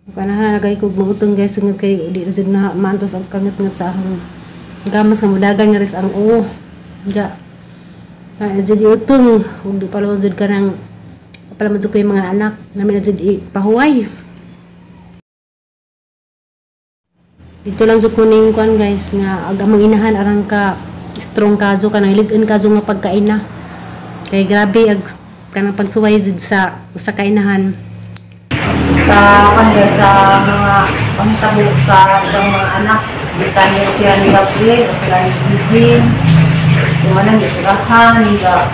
Panahan na kay kog mautong guys nga kay di na jud na maantos ang kangat-ngat sa akong gamas nga mudagan nga ris ang uo. Ja. Na jud utong ug di pa lang jud kanang pala man jud ko yung mga anak namin na jud ipahuway. Dito lang jud ko ning kuan guys nga ag among inahan arang ka strong kazo kanang lig-on kazo nga pagkaina. Kay grabe ag kanang pagsuway jud sa kainahan. Sa kanya sa mga pangtabo sa ibang mga anak gikan ni sila ni Gabriel o sila ni Eugene sumanang giturahan ga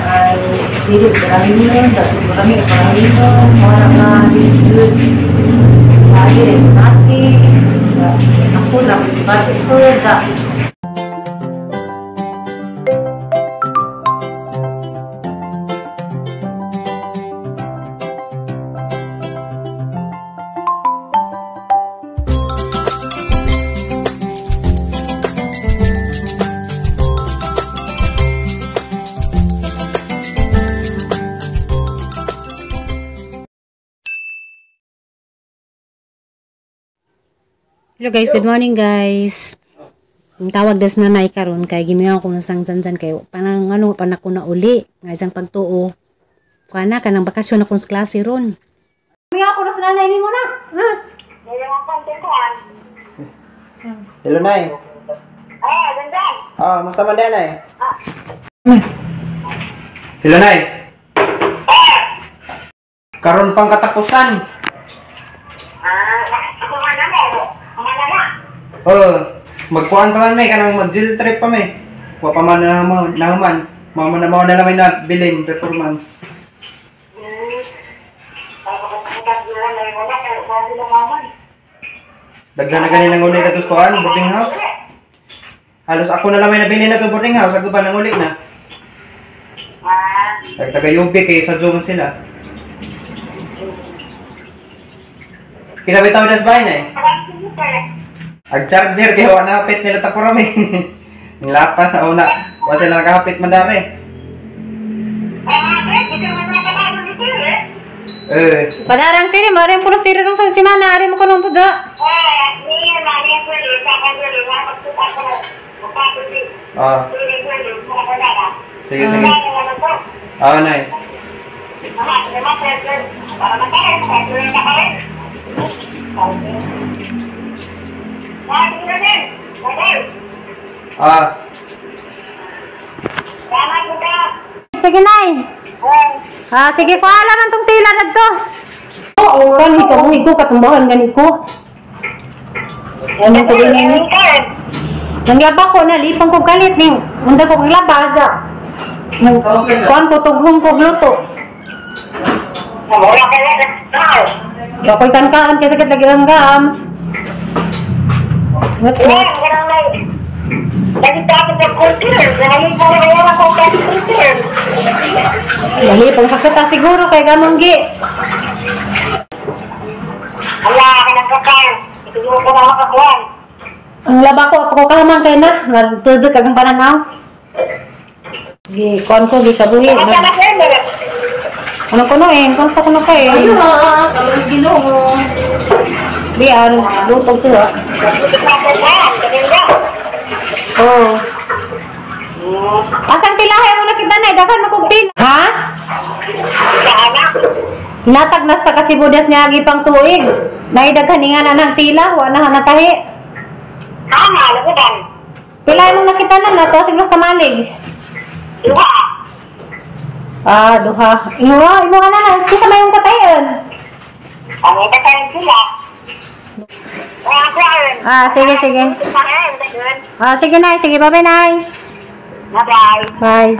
ay dili karahinon sa kami karahinon mga nga dili ay mati ako na bati ko ga. Hello guys, good morning guys. Ang tawag des nanay karon kay gimingaw ko sang janjan kay panang ano pa nako na uli nga isang pagtuo. Kuana kanang bakasyon akong sa klase ron. Gimingaw ko na sa nanay nimo na. Ha? Hello nay. Ah, janjan. Ah, musta man day nay? Hello nay. Karon pang katapusan. Oh, magkuan pa man may kanang mag-jill trip pa may. Wa pa man na nahuman. Mao na mao na lang may nabilin performance. Daghan na gani nang uli kato sa kuan, boarding house. Halos ako na lang may nabilin na to boarding house, ako pa nang uli na. Taga UB kay sa Zoom sila. Kita bitaw das bahay na eh. Ag charger kay wa nahapit nila tapurami. Nilapas sa una, wa sila nakahapit man dare. Eh. Padarang tiri mare pulo tiri rong sa simana ari mo kuno puda. Ah. Sige sige. Ah, nay. Ah. Sige nay. Ah, sige ko alam ang tong tila nagto. Oo, kan ikaw ko katumbahan gani ko. Ano ko gani? Nanglaba ko na lipong ko kalit ning unda ko glaba ja. Nang kuan ko tughong ko gluto. Ako'y kan-kaan kay sakit lagi ang gams. What? Dali, pang sakit ta siguro kay gamanggi. Ala, kanang kakay. Siguro ko na makakuan. Ang laba ko, ako kahamang kay na. Nagtudyo kag ang pananaw. Gi, kuan ko, gi kabuhi. Ano ko no eh, kung sa kuno kay. Ayun ha, kalong Ginoo. Di an lutog suwa. Oh. Asang tilahay mo nakita na, daghan man kog tila. Ha? Natag nasta kasi budas niya agi pang tuig. Nay daghan nga na nang tila, wa na natahi. Tama, lugudan. Pila mo nakita na nato siguro sa kamalig. Duha. Ah, duha. Imo, imo na kisa may yung katayon. Ang katayon sila. Ah, sige, sige. Ah, sige nay, sige, bye-bye nay. Bye-bye. Bye.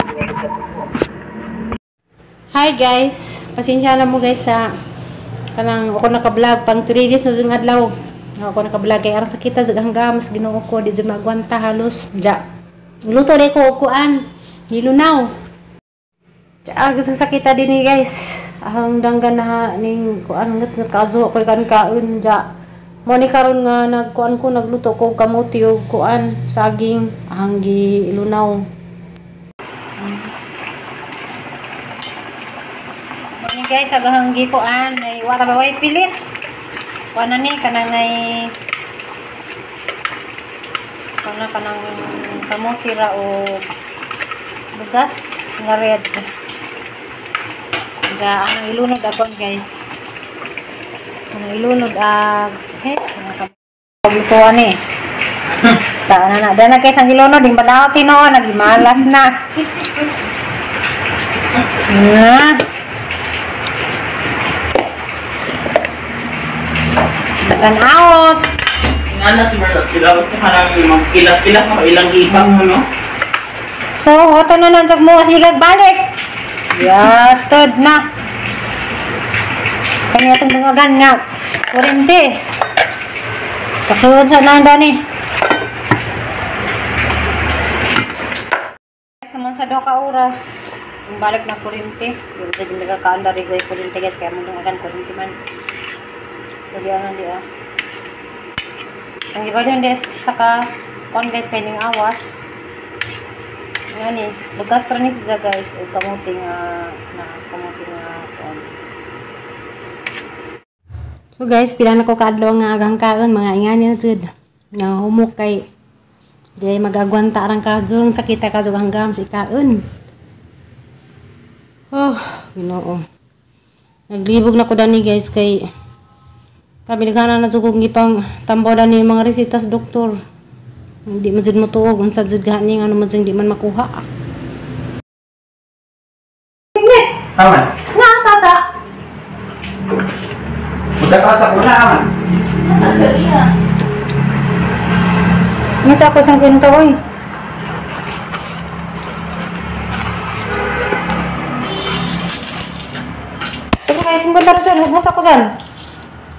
Hi guys, pasensya na mo guys sa kanang ako naka-vlog pang 3 days na jud adlaw. Ako naka-vlog kay arang sakita jud ang gams Ginoo ko di jud maagwanta halos. Ja. Luto re ko kuan, nilunaw. Ja, ang sakita dinhi guys. Ang danggan na ning kuan ngat kazo koy kan kaon ja. Mo ni karon nga nagkuan ko nagluto ko kamote og kuan saging ang gilunaw. Guys, agahang gikuan ay wala ba way pilit. Wala ni kanang nay kana kanang kamote ra o bugas nga red. Da anang ilunod akon guys. Anang ilunod ag paglutuan ni. Sa ana na dana kay sang ilunod ding badaw tinuod nagimalas na. Na. Tan out. Nga na si Merlo sila sa kanang magkilat-kilat mo ilang ipang mo no. So, ato na lang mo sigag balik. Yatod na. Kani atong dungagan nga kurente. Pasulod sa nang dani. Sa man sa 2 ka oras, balik na kurente. Di sa nagakaandar rigoy kurente guys kaya mong dungagan kurente man. So diyan na diya. Ang iba din des saka kon guys kay ning awas. Ngani, bugas ra ni siya guys og kamote nga na kamote nga kon. So guys, pila na ko kaadlaw nga agang kaon mga ingani na jud. Na humok kay di magagwanta arang kadjong sakita kadjong hanggang si kaon. Oh, Ginoo. Naglibog na ko dani guys kay kabiligana na jud kog gipang tambaw dani yung mga resita sa doktor. Hindi man jud motuog unsa jud gani ngano man jud di man makuha. Aman. Nga tasa. Magkakata ko na aman. Ngita ako sang kwento oy. Sige kay 50 ra dyan, huwag ko dyan.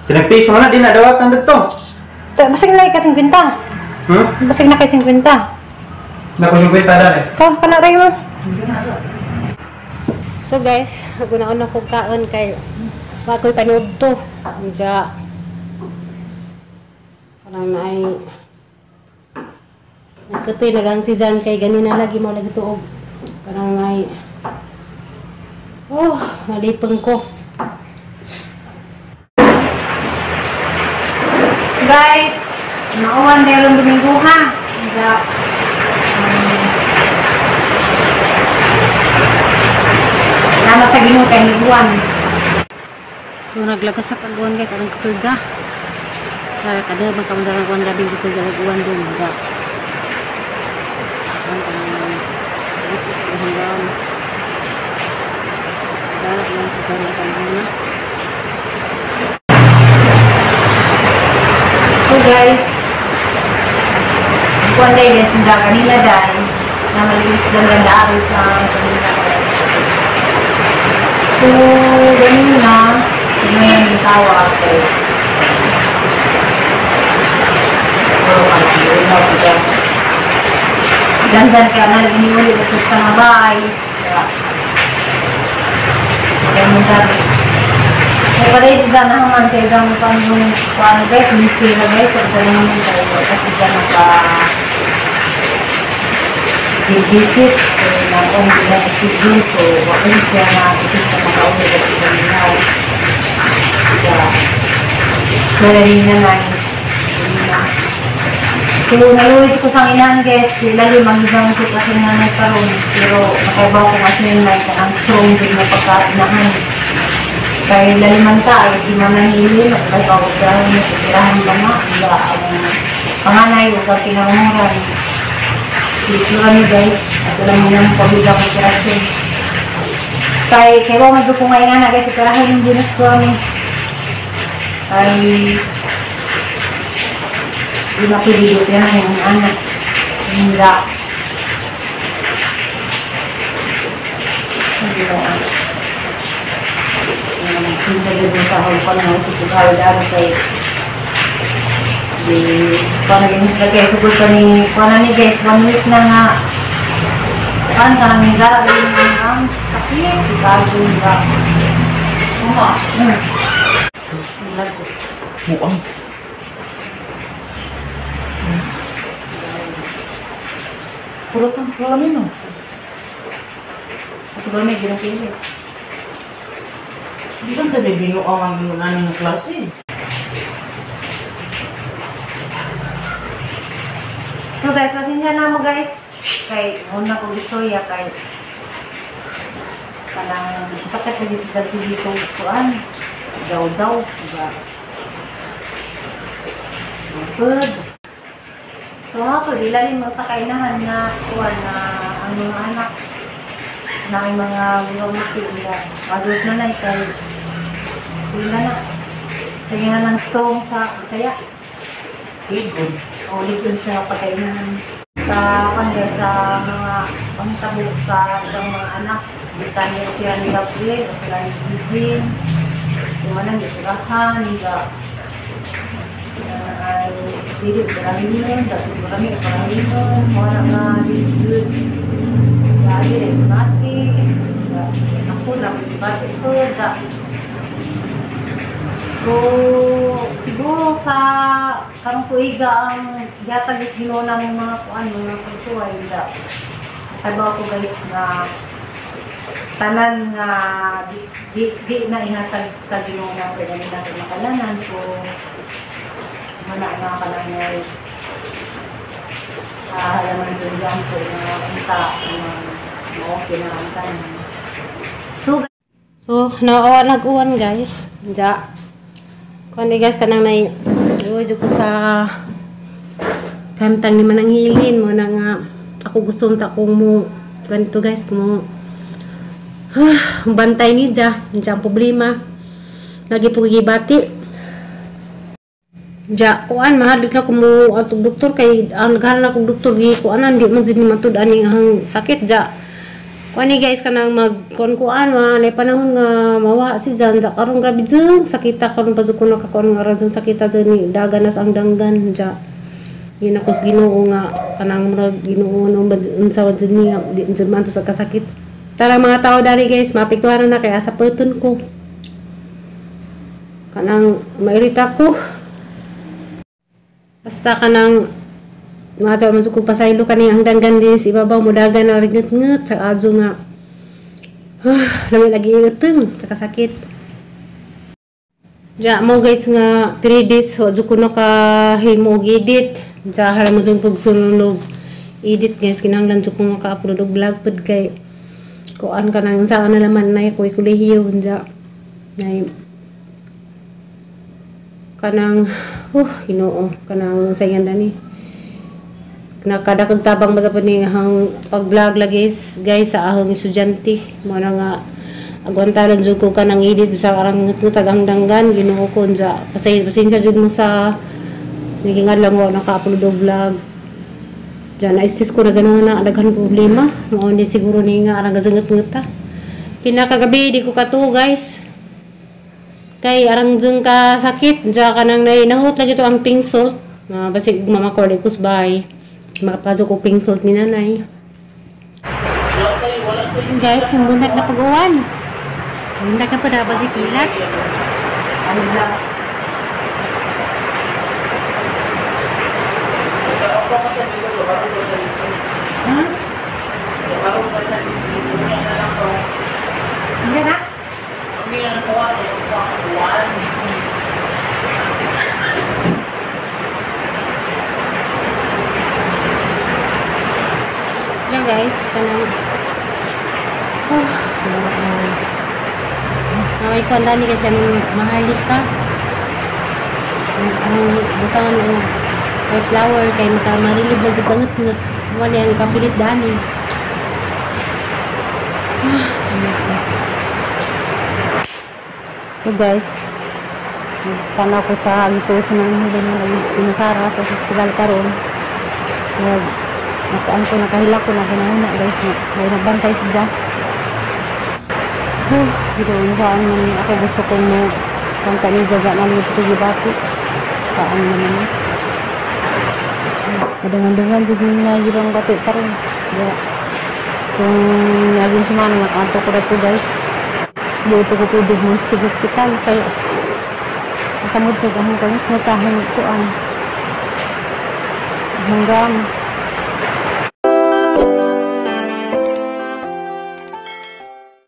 Silang piso na din na dawatan dito. Basig na kay 50. Basig na kay 50. Na ko 50 dali. Ka kana ray mo. So guys, guna-una ko kaon kay wa ko'y panood to. Diya. Parang naay nagkatoy nagang ti dyan kay ganina lagi mo lagi tuog. Parang naay oh, nalipang ko. Guys, nauwan dahil Domingo ha. Diya. Salamat sa Ginoo kay Buwan. So naglagas sa pagbuwan guys, anong kasuga. Kaya kada magkamundaran ko ang gabi kasuga nagbuwan doon diya. So guys, buwan dahil guys, hindi kanila dahil na malinis lang ganda araw sa kanila. So, ganun na, may tawa ako. Dandan kaya na lagi niwali ito sa mga bahay. Kaya mo sabi. May paday si Zana naman sa isang pang yung paano guys, ministry na guys, sa naman tayo. Kasi dyan nagka-visit, nag-on nila sa schedule, so wala siya na-visit sa mga uli at ito. So, na na. So, nalulit ko sa inahan guys, lalo manghibang sitwasyon na nagkaroon. Pero, nakaibaw ko kasi yung like, ang strong din na pagkainahan. Kaya lalimanta ay di man nahili, nakaibaw ko dahil natitirahan ba na, wala ang panganay o ang pinanguran. Itsura niyo guys, at wala mo nang pabida ko operasyon. Kaya, kaya ba medyo kung ngayon na guys, itirahan yung ginus ko kami. Kaya, di na pwede tirahan yung anak. Hindi. Hindi na. Pinsa din sa hall ko na sa tugal daro kay di pa na ginis kay sugod pa ni kuan ni guys 1 week na nga kan sa nang gara din ang sakit si bago ba uma buang puro tang kami no ato ba may ginapili. Di kan sa bibinuang ang ingunan ng klase. So guys, pasensya na mo guys. Kay una kong istorya kay kanang sakit lagi sa sige kong kuan. Daw-daw, diba? Good. So nga po, di lalim magsakainahan na kuan na ang mga anak na ang mga gulong-muti nila. Adult na na kay sila na. Sige nga ng strong sa Bisaya. Ligon. O ligon sa pagkainan. Sa kanya, sa mga pangtabo sa ibang mga anak. Bitan niya sila ni Gabriel, sila ni Eugene. Sumanang giturahan, ay dili karahinon, dapat marami karahinon, wala nga dili sa ali mati. Ako na bati ko da. So siguro sa karong tuiga ang gihatag is Ginoo na mga kuan mga pagsuway da. Kaya ko guys na tanan nga di na ihatag sa Ginoo na pwede natin makalanan. So wala nga ka lang ay halaman sa ulan ko na unta na okay na ang tanan. So, nag-uwan guys. Diya. Kundi guys, tanang na ujo ko sa kamtang ni mananghilin mo na nga ako gusto unta kong mo ganito guys, kung mo bantay ni Diya. Diya ang problema. Lagi po gibati. Ja, kuan mahadlok na kumo atong doktor kay ang naghalan akong doktor gi kuanan di man jud ni matud ani ang sakit ja. Kuan ni guys kanang mag kuan kuan ma nay panahon nga mawa si Jan ja karon grabe jud sakita karon pa jud ko nakakuan nga ra jud sakita jud ni dagan nas ang danggan ja. Yun ako sa Ginoo nga kanang murag Ginoo no unsa jud ni di jud man to sa kasakit. Tara mga tao dali guys, maapektuhan na kay asa putun ko. Kanang mairita ko. Basta kanang mga man ko pasaylo kani ang danggan din sa ibabaw mo dagan na ringet-nget sa adyo nga. Lami lagi ingeteng sa kasakit. Ja mo guys nga 3 days wa jud ko nakahimo og edit. Ja hala mo jud pagsunog edit guys kinahanglan jud ko maka-upload og vlog pud kay kuan kanang sa na laman nay koy kolehiyo ja. Nay kanang Ginoo kanang sayan dani nakadakag tabang ba sa ni ang pag-vlog lagi guys sa ahong estudyante mo na nga agwantalan jud ko kanang edit bisag arang ngetngutag ang danggan Ginoo ko unja pasensya jud mo sa naging adlaw wa naka-upload og vlog diyan na istis ko na ganahan na daghan problema mao ni siguro ni nga arang gazenget-nget pinakagabi di ko katuo guys kay arang jeng ka sakit diya ka nang nainahot lagi to ang pink salt basig mama ko ko bay makapadyo ko pink salt ni nanay. Guys, yung bundak na pag-uwan bundak na po dapat si kilat. Hindi na? Yeah guys, kanang may kuan dani guys kanang maharlika ang butangan og white flower kay maka marilib na jud kangut-ngut wala ang ipapilit dani. So guys, tanaw ko sa gituos na huli na Sara sa hospital karon. Nakuan ko nakahilak ko na ginahuna guys na may nagbantay siya. Ginoon saan man ako gusto ko mo kang ni jaga na mo gibati. Saan man ni. Kadangan-dangan jud ni na gibang bati karon. Ya. Kung aging sumana nakaanto ko dito guys. Di ko pwede mo sa hospital kay kamod sa akong kangit na sa ahong kuan. Hanggang